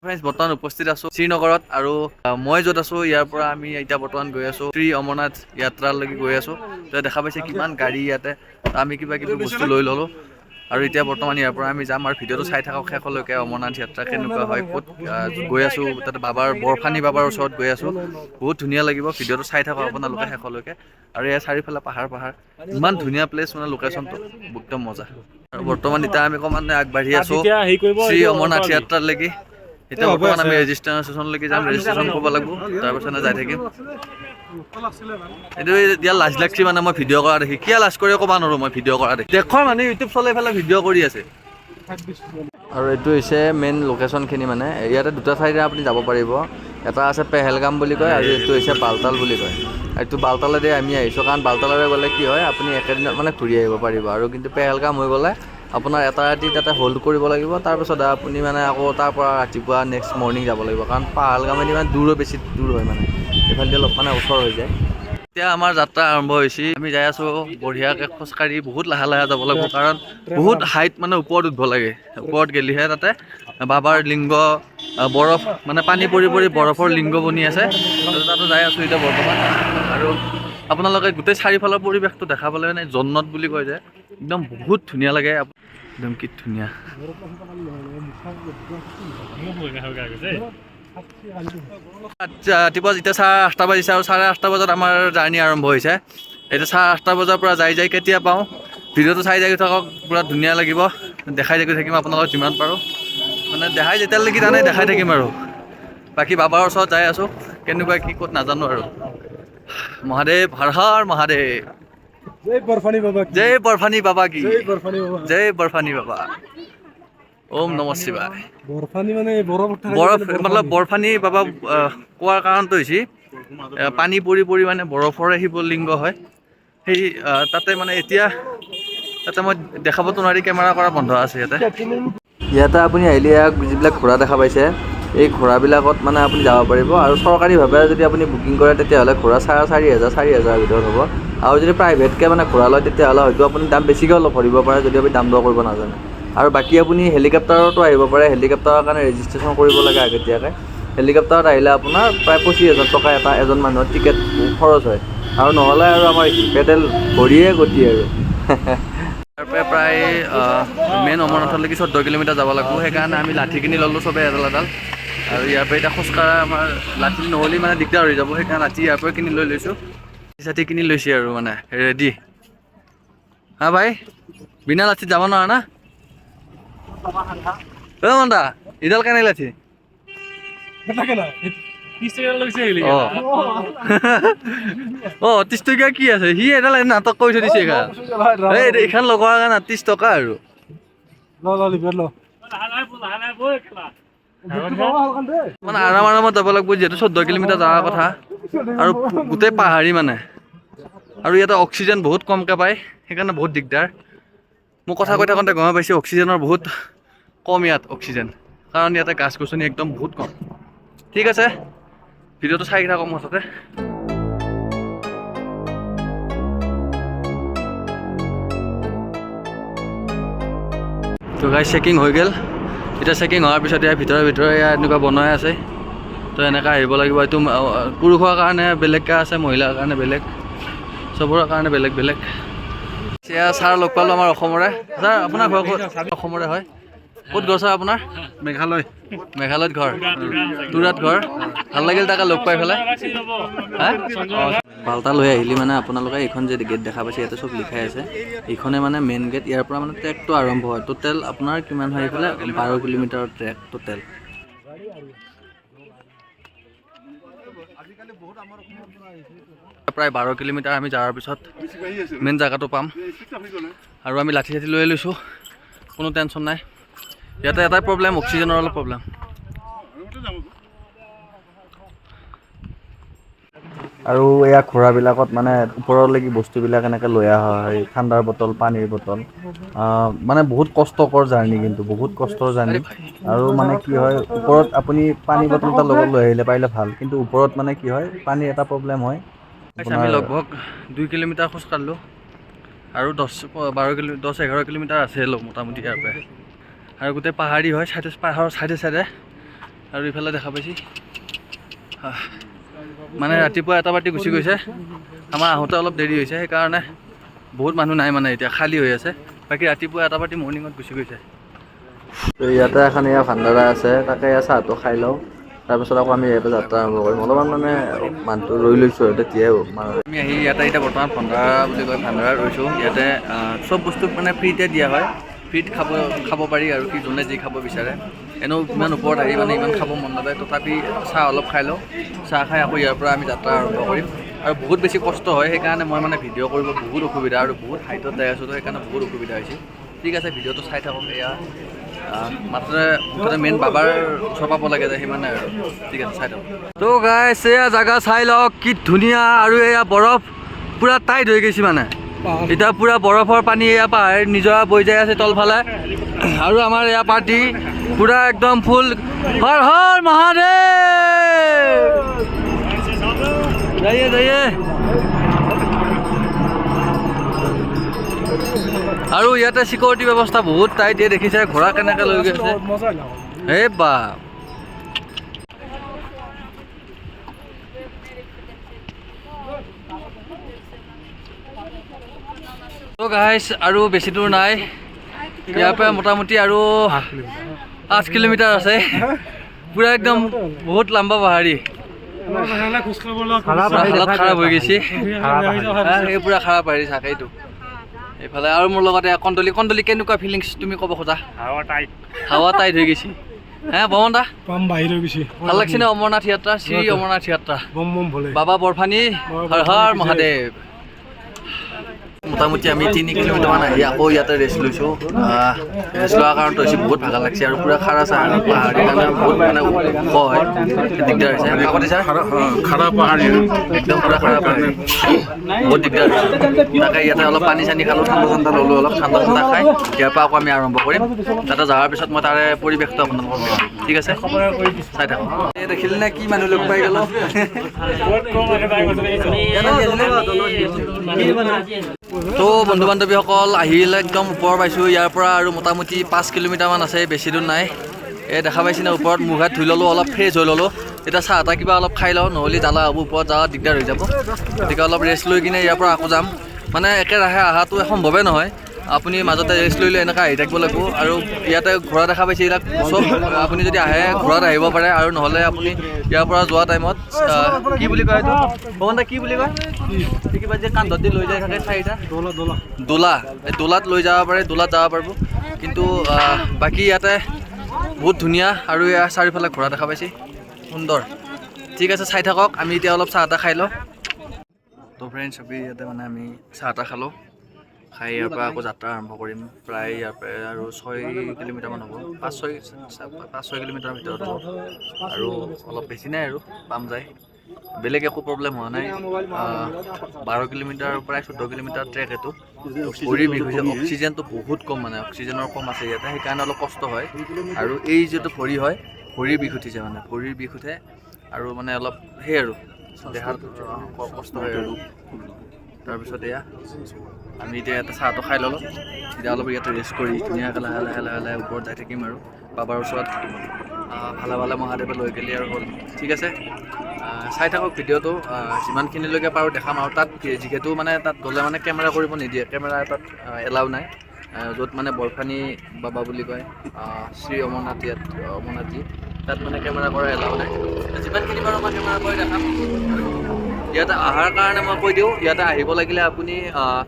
Friends, বৰ্তমান উপস্থিত আছোঁ শ্ৰীনগৰত আৰু মই য'ত আছোঁ ইয়াৰ পৰা আমি এতিয়া বৰ্তমান গৈ আছোঁ শ্ৰী অমৰনাথ যাত্ৰালৈকে গৈ আছোঁ। তো দেখা পাইছে কিমান গাড়ী ইয়াতে। আমি কিবা কিবি বস্তু লৈ ল'লোঁ আৰু এতিয়া বৰ্তমান ইয়াৰ পৰা আমি যাম আৰু ভিডিঅ'টো চাই থাকক শেষলৈকে, অমৰনাথ যাত্ৰা কেনেকুৱা হয়, ক'ত গৈ আছোঁ, তাতে বাবাৰ বৰফানী বাবাৰ ওচৰত গৈ আছোঁ। বহুত ধুনীয়া লাগিব, ভিডিঅ'টো চাই থাকক আপোনালোকে শেষলৈকে। আৰু ইয়াৰ চাৰিওফালে পাহাৰ পাহাৰ, ইমান ধুনীয়া প্লেচ, মানে লোকেশ্যনটো একদম মজা। আৰু বৰ্তমান এতিয়া আমি অকণমান আগবাঢ়ি আছোঁ যেতিয়া হেৰি কৰিব শ্ৰী এইটো অমৰনাথ অঁতৰাবি। যাত্ৰালৈকে। এতিয়া বৰ্তমান আমি ৰেজিষ্ট্ৰেশ্যনলৈকে যাম, ৰেজিষ্ট্ৰেশ্যন কৰিব লাগিব, তাৰপিছত যাই থাকিম। এইটো এতিয়া লাজ লাগছি মানে মই ভিডিঅ' কৰা দেখি। কিয় লাজ কৰি ক'ব নোৱাৰোঁ, মই ভিডিঅ' কৰা দেখি দেশৰ মানুহে ইউটিউব চলাই পেলাই ভিডিঅ' কৰি আছে। আৰু এইটো হৈছে মেইন লোকেশ্যনখিনি, মানে ইয়াতে দুটা ঠাইতে আপুনি যাব পাৰিব। এটা আছে পেহেলগাম বুলি কয় আৰু এইটো হৈছে বালতাল বুলি কয়। এইটো বালতালেৰে আমি আহিছোঁ, কাৰণ বালতালেৰে গ'লে কি হয়, আপুনি একেদিনত মানে ঘূৰি আহিব পাৰিব। আৰু কিন্তু পেহেলগাম হৈ গ'লে আপোনাৰ এটা ৰাতি তাতে হোল্ড কৰিব লাগিব, তাৰপিছত আপুনি মানে আকৌ তাৰ পৰা ৰাতিপুৱা নেক্সট মৰ্ণিং যাব লাগিব, কাৰণ পাহালগামেদি মানে দূৰো বেছি দূৰ হয়, মানে এইফালেদি অলপ মানে ওচৰ হৈ যায়। এতিয়া আমাৰ যাত্ৰা আৰম্ভ হৈছে। আমি যাই আছোঁ বঢ়িয়াকৈ খোজকাঢ়ি, বহুত লাহে লাহে যাব লাগিব, কাৰণ বহুত হাইট, মানে ওপৰত উঠিব লাগে। ওপৰত গ'লেহে তাতে বাবাৰ লিংগ, বৰফ, মানে পানী পৰি পৰি বৰফৰ লিংগ বনি আছে। তো তাতে যাই আছোঁ এতিয়া বৰ্তমান। আৰু আপোনালোকে গোটেই চাৰিওফালৰ পৰিৱেশটো দেখা পালে, মানে জন্নত বুলি কয় যে, একদম বহুত ধুনীয়া লাগে, একদম কি ধুনীয়া। মুখ হৈ গৈছে। আচ্ছা, ৰাতিপুৱা যেতিয়া 8:30 বাজিছে আৰু 8:30 বজাত আমাৰ জাৰ্ণি আৰম্ভ হৈছে। এতিয়া 8:30 বজাৰ পৰা যাই যাই কেতিয়া পাওঁ, ভিডিঅ'টো চাই যাই থাকক, পূৰা ধুনীয়া লাগিব। দেখাই যাই থাকিম আপোনালোকক যিমান পাৰোঁ, মানে দেখাই যেতিয়ালৈকে জানে দেখাই থাকিম। আৰু বাকী বাবাৰ ওচৰত যাই আছোঁ, কেনেকুৱা কি ক'ত নাজানো আৰু। মহাদেৱ, হৰ হৰ মহাদেৱ। জয় বৰফানী বাবা কি। জয় বৰফানী বাবা কি। জয় বৰফানী বাবা। জয় বৰফানী বাবা, ওম নম শিৱায়। বৰফানী মানে বৰফ থাকে। বৰফ মানে। মতলব বৰফানী বাবা কোৱাৰ কাৰণটো হৈছে পানী পৰি পৰি মানে বৰফৰে শিৱলিংগ হয়। সেই তাতে মানে এতিয়া তাতে মই দেখাবতো নোৱাৰি, কেমেৰা কৰা বন্ধ আছে ইয়াতে। ইয়াতে আপুনি আহিলে ইয়াক যিবিলাক ঘোঁৰা দেখা পাইছে, এই ঘোঁৰাবিলাকত মানে আপুনি যাব পাৰিব। আৰু চৰকাৰীভাৱে যদি আপুনি বুকিং কৰে, তেতিয়াহ'লে ঘোঁৰা 4500, 4000ৰ ভিতৰত হ'ব। আৰু যদি প্ৰাইভেটকৈ মানে ঘোঁৰা লয়, তেতিয়াহ'লে হয়তো আপুনি দাম বেছিকৈ অলপ ভৰিব পাৰে, যদি আপুনি দাম দৰ কৰিব নাজানে। আৰু বাকী আপুনি হেলিকপ্টাৰতো আহিব পাৰে। হেলিকপ্টাৰৰ কাৰণে ৰেজিষ্ট্ৰেশ্যন কৰিব লাগে আগতীয়াকৈ। হেলিকপ্টাৰত আহিলে আপোনাৰ প্ৰায় 25,000 টকা এটা এজন মানুহৰ টিকেট খৰচ হয়। আৰু নহ'লে আৰু আমাৰ পেডেল ভৰিয়ে গতি আৰু। ইয়াৰ পৰা প্ৰায় মেইন অমৰনাথলৈকে 14 কিলোমিটাৰ যাব লাগিব। সেইকাৰণে আমি লাঠি কিনি ল'লোঁ চবে এডাল এডাল। আৰু ইয়াৰ পৰা এতিয়া খোজকাঢ়া আমাৰ লাঠি নহ'লে মানে দিগদাৰ হৈ যাব, সেইকাৰণে লাঠি ইয়াৰ পৰা কিনি লৈ লৈছোঁ। চাঠি কিনি লৈছে আৰু মানে ৰেডি। হা ভাই, বিনা লাঠিত যাব নোৱাৰা না। অ মন্দা, ইডাল কেনে লাঠি? থাকে না। 30 টকা লৈছে। অ 30 টকীয়া কি আছে? সি এডাল নাটক কৰি থৈ দিছে। এইখন এই এইখন লগোৱাৰ কাৰণে 30 টকা আৰু। ল ল লিভাৰ ল। লাহে লাহে বৈ খেলা। মানে আৰাম আৰামত যাব লাগিব, যিহেতু 14 কিলোমিটাৰ যোৱাৰ কথা আৰু গোটেই পাহাৰী মানে, আৰু ইয়াতে অক্সিজেন বহুত কমকৈ পায়, সেইকাৰণে বহুত দিগদাৰ। মই কথা কৈ থাকোঁতে গম পাইছোঁ, অক্সিজেনৰ বহুত কম ইয়াত অক্সিজেন, কাৰণ ইয়াতে গছ গছনি একদম বহুত কম। ঠিক আছে, ভিডিঅ'টো চাই থাকক মুঠতে। তো গাইজ, চেকিং হৈ গ'ল। এতিয়া চেকিং হোৱাৰ পিছত ইয়াৰ ভিতৰে ভিতৰে ইয়াত এনেকুৱা বনাই আছে। তো এনেকৈ আহিব লাগিব। এইটো পুৰুষৰ কাৰণে বেলেগকৈ আছে, মহিলাৰ কাৰণে বেলেগ, চবৰে কাৰণে বেলেগ বেলেগ। এয়া ছাৰ লগ পালোঁ, আমাৰ অসমৰে। ছাৰ, আপোনাৰ ঘৰ ক'ত? অসমৰে হয়। ক'ত ঘৰ ছাৰ আপোনাৰ? মেঘালয়। মেঘালয়ত ঘৰ, তুৰাত ঘৰ। ভাল লাগিল তাকে লগ পাই পেলাই। হা বালতাল লৈ আহিলি মানে আপোনালোকে এইখন যে গেট দেখা পাইছে, ইয়াতে চব লিখাই আছে, এইখনে মানে মেইন গেট। ইয়াৰ পৰা মানে ট্ৰেকটো আৰম্ভ হয়। টোটেল আপোনাৰ কিমান হয় এইফালে, 12 কিলোমিটাৰৰ ট্ৰেক টোটেল। প্ৰায় 12 কিলোমিটাৰ আমি যোৱাৰ পিছত মেইন জেগাটো পাম। আৰু আমি লাঠি চাঠি লৈ লৈছোঁ, কোনো টেনশ্যন নাই। ইয়াতে এটাই প্ৰব্লেম, অক্সিজেনৰ অলপ প্ৰব্লেম। আৰু এয়া ঘোঁৰাবিলাকত মানে ওপৰলৈকে বস্তুবিলাক এনেকৈ লৈ অহা হয়, ঠাণ্ডাৰ বটল, পানীৰ বটল। মানে বহুত কষ্টকৰ জাৰ্ণি, কিন্তু বহুত কষ্টৰ জাৰ্ণি। আৰু মানে কি হয়, ওপৰত আপুনি পানী বটল এটা লগত লৈ আহিলে পাৰিলে ভাল, কিন্তু ওপৰত মানে কি হয়, পানীৰ এটা প্ৰব্লেম হয়। আমি লগভগ 2 কিলোমিটাৰ খোজ কাঢ়িলোঁ আৰু 10-12 কিলো, 10-11 কিলোমিটাৰ আছে মোটামুটি ইয়াৰ পৰা। আৰু গোটেই পাহাৰী হয়, চাইডে পাহাৰৰ চাইডে চাইডে। আৰু ইফালে দেখা পাইছি। মানে ৰাতিপুৱা এটা পাৰ্টি গুচি গৈছে, আমাৰ আহোঁতে অলপ দেৰি হৈছে, সেইকাৰণে বহুত মানুহ নাই, মানে এতিয়া খালী হৈ আছে। বাকী ৰাতিপুৱা এটা পাৰ্টি মৰ্ণিঙত গুচি গৈছে। ইয়াতে এখন এয়া ভাণ্ডাৰা আছে, তাকে এয়া চাহটো খাই লওঁ, তাৰপিছত আকৌ আমি ইয়াতে যাত্ৰা আৰম্ভ কৰিম। অলপমান মানে মানুহটো ৰৈ লৈছোঁ আৰু তেতিয়াই আমি আহি ইয়াতে এতিয়া বৰ্তমান ভাণ্ডাৰা বুলি কয়, ভাণ্ডাৰা ৰৈছোঁ। ইয়াতে চব বস্তু মানে ফ্ৰীতে দিয়া হয়, ফ্ৰীত খাব খাব পাৰি আৰু কি যোনে যি খাব বিচাৰে। এনেও ইমান ওপৰত আহি মানে ইমান খাব মন নাযায়, তথাপি চাহ অলপ খাই লওঁ। চাহ খাই আকৌ ইয়াৰ পৰা আমি যাত্ৰা আৰম্ভ কৰিম। আৰু বহুত বেছি কষ্ট হয়, সেইকাৰণে মই মানে ভিডিঅ' কৰিব বহুত অসুবিধা আৰু বহুত হাইটত যাই আছোঁ, তো সেইকাৰণে বহুত অসুবিধা হৈছে। ঠিক আছে, ভিডিঅ'টো চাই থাকক। এয়া মাত্ৰ মুঠতে মেইন বাবাৰ ওচৰ পাব লাগে যে, সিমানে আৰু। ঠিক আছে, চাই থাকক। তো গাইছ, এয়া জাগা চাই লওক কি ধুনীয়া। আৰু এয়া বৰফ পূৰা টাইট হৈ গৈছে, মানে এতিয়া পূৰা বৰফৰ পানী এয়া পাহাৰ নিজৰা বৈ যাই আছে তলফালে। আৰু আমাৰ এয়া পাৰ্টি পূৰা একদম ফুল। হৰ হৰ মহাদেৱ! যাইয়ে যাইয়ে। আৰু ইয়াতে চিকিউৰিটি ব্যৱস্থা বহুত টাইট। এই দেখিছে ঘোঁৰা কেনেকৈ লৈ গৈছে। এই বা, তো গাইছ, আৰু বেছি দূৰ নাই ইয়াৰ পৰা, মোটামুটি আৰু 8 কিলোমিটাৰ আছে। পূৰা একদম বহুত লম্বা পাহাৰী, হালত খাৰাপ হৈ গৈছে। এই পূৰা খাৰাপ পাহাৰী চাকে এইটো এইফালে। আৰু মোৰ লগতে কন্দলি। কন্দলি, কেনেকুৱা ফিলিংছ তুমি ক'ব খোজা? হাৱা টাইট হৈ গৈছে হে বমন দা। বাহিৰ হৈ গৈছে। ভাল লাগছে নে অমৰনাথ যাত্ৰা, শ্ৰী অমৰনাথ যাত্ৰা? বম বম ভোলে! বাবা বৰফানী, হৰ হৰ মহাদেৱ! মোটামুটি আমি 3 কিলোমিটাৰমান আহি আকৌ ইয়াতে ৰেষ্ট লৈছোঁ। ৰেষ্ট লোৱাৰ কাৰণটো হৈছে বহুত ভাগৰ লাগছে আৰু পূৰা খাৰা চাহাৰা পাহাৰী কাৰণে বহুত মানে ওখ হয়, দিগদাৰ হৈছে। আগতে ছাৰ খাৰা পাহাৰী। একদম পূৰা খাৰা পাহাৰী, বহুত দিগদাৰ হৈছে। তাকে ইয়াতে অলপ পানী চানী খালোঁ, ঠাণ্ডা ঠাণ্ডা ল'লোঁ। অলপ ঠাণ্ডা ঠাণ্ডা খাই ইয়াৰ পৰা আকৌ আমি আৰম্ভ কৰিম। তাতে যোৱাৰ পিছত মই তাৰে পৰিৱেশটো আপোনালোকক দেখাম। ঠিক আছে, চাই থাকক। এই দেখিলে নে কি মানুহ লগ পাই গ'লো। তো বন্ধু বান্ধৱীসকল, আহিলে একদম ওপৰ পাইছোঁ। ইয়াৰ পৰা আৰু মোটামুটি 5 কিলোমিটাৰমান আছে, বেছি দূৰ নাই। এই দেখা পাইছে নে ওপৰত? মুখ হাত ধুই ল'লোঁ, অলপ ফ্ৰেছ হৈ ল'লোঁ। এতিয়া চাহ তাহ কিবা অলপ খাই লওঁ, নহ'লে জ্বালা হ'ব, ওপৰত যোৱা দিগদাৰ হৈ যাব। গতিকে অলপ ৰেষ্ট লৈ কিনে ইয়াৰ পৰা আকৌ যাম। মানে একেৰাহে অহাটো সম্ভৱেই নহয়, আপুনি মাজতে ৰেষ্ট লৈ লৈ এনেকৈ আহি থাকিব লাগিব। আৰু ইয়াতে ঘোঁৰা দেখা পাইছে, এইবিলাক চব আপুনি যদি আহে ঘোঁৰাত আহিব পাৰে। আৰু নহ'লে আপুনি ইয়াৰ পৰা যোৱা টাইমত কি বুলি কয় এইটো, ভগৱান দা, কি বুলি কয় এই কিবা যে কান্ধত দি লৈ যাই থাকে চাৰিটা? দোলা, দোলা। দোলা, এই দোলাত লৈ যাব পাৰে, দোলাত যাব পাৰিব। কিন্তু বাকী ইয়াতে বহুত ধুনীয়া আৰু ইয়াৰ চাৰিওফালে ঘোঁৰা দেখা পাইছে, সুন্দৰ। ঠিক আছে, চাই থাকক। আমি এতিয়া অলপ চাহ তাহ খাই লওঁ। তো ফ্ৰেণ্ডছ, আমি ইয়াতে মানে আমি চাহ তাহ খালোঁ, খাই ইয়াৰ পৰা আকৌ যাত্ৰা আৰম্ভ কৰিম। প্ৰায় ইয়াৰ পৰা আৰু 6 কিলোমিটাৰমান হ'ব, 5 6 কিলোমিটাৰৰ ভিতৰত হ'ব আৰু অলপ বেছি নাই আৰু পাম যায়। বেলেগ একো প্ৰব্লেম হোৱা নাই। 12 কিলোমিটাৰ, প্ৰায় 14 কিলোমিটাৰ ট্ৰেক এইটো। ভৰি বিষ হৈছে, অক্সিজেনটো বহুত কম, মানে অক্সিজেনৰ কম আছে ইয়াতে, সেইকাৰণে অলপ কষ্ট হয়। আৰু এই যিটো ভৰি হয়, ভৰিৰ বিষ উঠিছে, মানে ভৰিৰ বিষ উঠে আৰু মানে অলপ সেই আৰু দেহাত কষ্ট হয়। আৰু তাৰপিছত এয়া আমি এতিয়া ইয়াতে চাহটো খাই ল'লোঁ। এতিয়া অলপ ইয়াতে ৰেষ্ট কৰি ধুনীয়াকৈ লাহে লাহে লাহে লাহে ওপৰত যাই থাকিম আৰু বাবাৰ ওচৰত ভালে ভালে মহাদেৱে লৈ গ'লি আৰু হ'ল। ঠিক আছে, চাই থাকক ভিডিঅ'টো, যিমানখিনিলৈকে পাৰোঁ দেখাম। আৰু তাত যিহেতু মানে তাত গ'লে মানে কেমেৰা কৰিব নিদিয়ে, কেমেৰা তাত এলাউ নাই। য'ত মানে বৰফানী বাবা বুলি কয়, শ্ৰী অমৰনাথ, ইয়াত অমৰনাথজী, তাত মানে কেমেৰা কৰা এলাউ নাই। যিমানখিনি পাৰোঁ মই কেমেৰা কৰি দেখাম। আৰু ইয়াতে অহাৰ কাৰণে মই কৈ দিওঁ, ইয়াতে আহিব লাগিলে আপুনি আহ,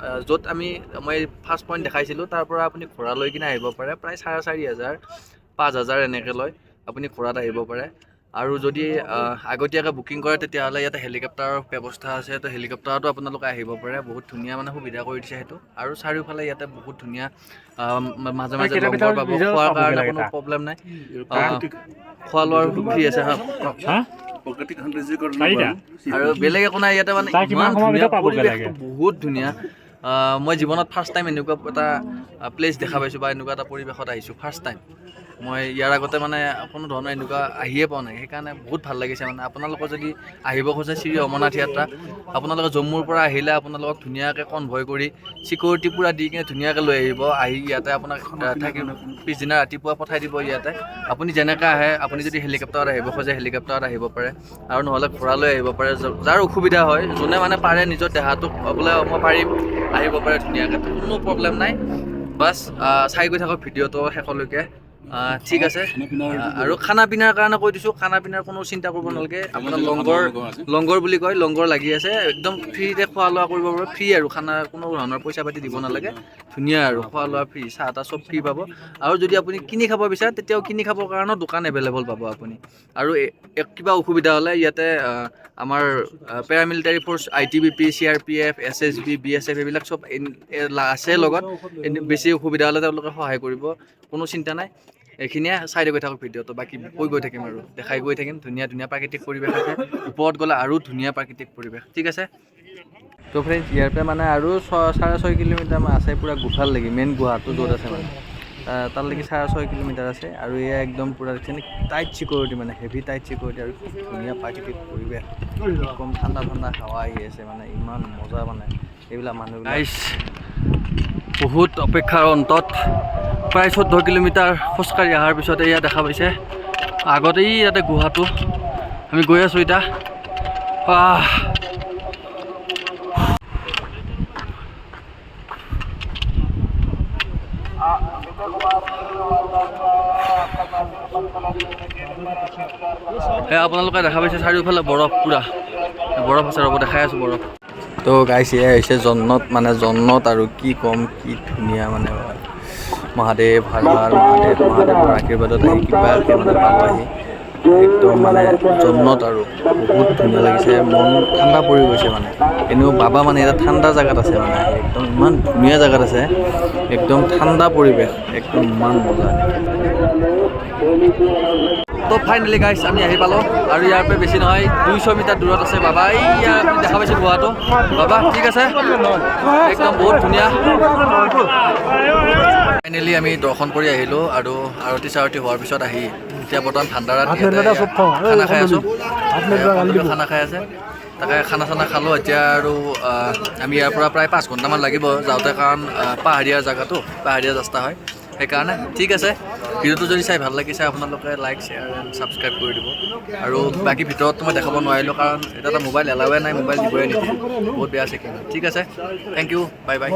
আহ, য'ত মই ফাৰ্ষ্ট পইণ্ট দেখাইছিলোঁ, তাৰ পৰা আপুনি ঘোঁৰা লৈ কিনে আহিব পাৰে। প্ৰায় 4,500, 5,000 এনেকৈ লয়, আপুনি ঘোঁৰাত আহিব পাৰে। আৰু যদি আগতীয়াকৈ বুকিং কৰে, তেতিয়াহ'লে ইয়াতে হেলিকপ্টাৰৰ ব্যৱস্থা আছে, তো হেলিকপ্টাৰতো আপোনালোকে আহিব পাৰে। বহুত ধুনীয়া মানে সুবিধা কৰি দিছে সেইটো। আৰু চাৰিওফালে ইয়াতে বহুত ধুনীয়া মাজে মাজে লংগৰ পাব, খোৱাৰ কাৰণে কোনো প্ৰব্লেম নাই। খোৱা লোৱাৰ ফ্ৰী আছে, হা। হা। প্ৰাকৃতিক সৌন্দৰ্যীকৰণ। চাৰিটা? আৰু বেলেগ একো নাই ইয়াতে, মানে তাৰ কিমান ইমান সময়ৰ ধুনীয়া ভিতৰত পাবগৈ পৰিৱেশটো লাগে? বহুত ধুনীয়া। মই জীৱনত ফাৰ্ষ্ট টাইম এনেকুৱা এটা প্লেচ দেখা পাইছোঁ বা এনেকুৱা এটা পৰিৱেশত আহিছোঁ ফাৰ্ষ্ট টাইম। মই ইয়াৰ আগতে মানে কোনো ধৰণৰ এনেকুৱা আহিয়ে পোৱা নাই, সেইকাৰণে বহুত ভাল লাগিছে। মানে আপোনালোকৰ যদি আহিব খোজে শ্ৰী অমৰনাথ যাত্ৰা, আপোনালোকে জম্মুৰ পৰা আহিলে আপোনালোকক ধুনীয়াকৈ কনভয় কৰি চিকিউৰিটি পূৰা দি কিনে ধুনীয়াকৈ লৈ আহিব। আহি ইয়াতে আপোনাক থাকি পিছদিনা ৰাতিপুৱা পঠাই দিব ইয়াতে। আপুনি যেনেকৈ আহে, আপুনি যদি হেলিকপ্টাৰত আহিব খোজে হেলিকপ্টাৰত আহিব পাৰে, আৰু নহ'লে ঘোঁৰা লৈ আহিব পাৰে। যাৰ অসুবিধা হয়, যোনে মানে পাৰে নিজৰ দেহাটোক বোলে মই পাৰিম, আহিব পাৰে ধুনীয়াকৈ, কোনো প্ৰব্লেম নাই। বাছ চাই গৈ থাকক ভিডিঅ'টো শেষলৈকে। ঠিক আছে। আৰু খানা পিনাৰ কাৰণে কৈ দিছোঁ, খানা পিনাৰ কোনো চিন্তা কৰিব নালাগে। আপোনাৰ লংগৰ, লংগৰ বুলি কয়, লংগৰ লাগি আছে, একদম ফ্ৰীতে খোৱা লোৱা কৰিব পাৰিব, ফ্ৰী। আৰু খানা কোনো ধৰণৰ পইচা পাতি দিব নালাগে, ধুনীয়া আৰু খোৱা লোৱা ফ্ৰী, চাহ তাহ চব ফ্ৰী পাব। আৰু যদি আপুনি কিনি খাব বিচাৰে, তেতিয়াও কিনি খাবৰ কাৰণেও দোকান এভেইলেবল পাব আপুনি। আৰু কিবা অসুবিধা হ'লে ইয়াতে আমাৰ paramilitary force, ITBP, CRPF, SSB, BSF এইবিলাক চব আছে লগত। বেছি অসুবিধা হ'লে তেওঁলোকে সহায় কৰিব, কোনো চিন্তা নাই। এইখিনিয়ে, চাই গৈ থাকক ভিডিঅ'টো, বাকী কৈ গৈ থাকিম আৰু দেখাই গৈ থাকিম। ধুনীয়া ধুনীয়া প্ৰাকৃতিক পৰিৱেশ আছে, ওপৰত গ'লে আৰু ধুনীয়া প্ৰাকৃতিক পৰিৱেশ। ঠিক আছে। তো ফ্ৰেণ্ডছ, ইয়াৰ পৰা মানে আৰু 6.5 কিলোমিটাৰমান আছে পূৰা গুফাৰ লাগি, মেইন গুহাটো য'ত আছে মানে তালৈকে 6.5 কিলোমিটাৰ আছে। আৰু এয়া একদম পূৰা দেখিছেনে, টাইট চিকিউৰিটি, মানে হেভি টাইট চিকিউৰিটি। আৰু কি ধুনীয়া প্ৰাকৃতিক পৰিৱেশ, কম ঠাণ্ডা ঠাণ্ডা হাৱা আহি আছে, মানে ইমান মজা মানে এইবিলাক মানুহ। বহুত অপেক্ষাৰ অন্তত প্ৰায় 14 কিলোমিটাৰ খোজকাঢ়ি অহাৰ পিছতে এয়া দেখা পাইছে আগতেই ইয়াতে গুহাটো। আমি গৈ আছোঁ এতিয়া। আহ। এই আপোনালোকে দেখা পাইছে চাৰিওফালে বৰফ, পূৰা বৰফ আছে। ৰ'ব, দেখাই আছোঁ বৰফ। তো গাইছ, এয়া হৈছে জন্নত, মানে জন্নত আৰু কি ক'ম, কি ধুনীয়া মানে। মহাদেৱ, হৰ হৰ মহাদেৱ। মহাদেৱৰ আশীৰ্বাদত আহি কিবাকৈ মানে পালোঁ আহি, একদম মানে জন্নত আৰু বহুত ধুনীয়া লাগিছে, মন ঠাণ্ডা পৰি গৈছে। মানে এনেও বাবা মানে এটা ঠাণ্ডা জেগাত আছে, মানে আহি একদম ইমান ধুনীয়া জেগাত আছে, একদম ঠাণ্ডা পৰিৱেশ, একদম ইমান মজা। তো ফাইনেলি গাইছ, আমি আহি পালোঁ আৰু ইয়াৰ পৰা বেছি নহয়, 200 মিটাৰ দূৰত আছে বাবা। এই আপুনি দেখা পাইছে গুহাটো বাবা। ঠিক আছে, একদম বহুত ধুনীয়া। ফাইনেলি আমি দৰ্শন কৰি আহিলোঁ আৰু আৰতি চাৰতি হোৱাৰ পিছত আহি এতিয়া বৰ্তমান ভাণ্ডাৰাত ইয়াতে খানা খাই আছোঁ। খানা খাই আছে, তাকে খানা চানা খালোঁ এতিয়া। আৰু আমি ইয়াৰ পৰা প্ৰায় 5 ঘণ্টামান লাগিব যাওঁতে, কাৰণ পাহাৰীয়া জেগাটো, পাহাৰীয়া ৰাস্তা হয় সেইকাৰণে। ঠিক আছে, ভিডিঅ'টো যদি চাই ভাল লাগিছে, আপোনালোকে লাইক, শ্বেয়াৰ এণ্ড ছাবস্ক্ৰাইব কৰি দিব। আৰু বাকী ভিতৰতটো মই দেখাব নোৱাৰিলোঁ, কাৰণ এটা মোবাইল এলাৱে নাই, মোবাইল দিবই নিদিয়ে, বহুত বেয়া চেকিং। ঠিক আছে, thank U, bye bye.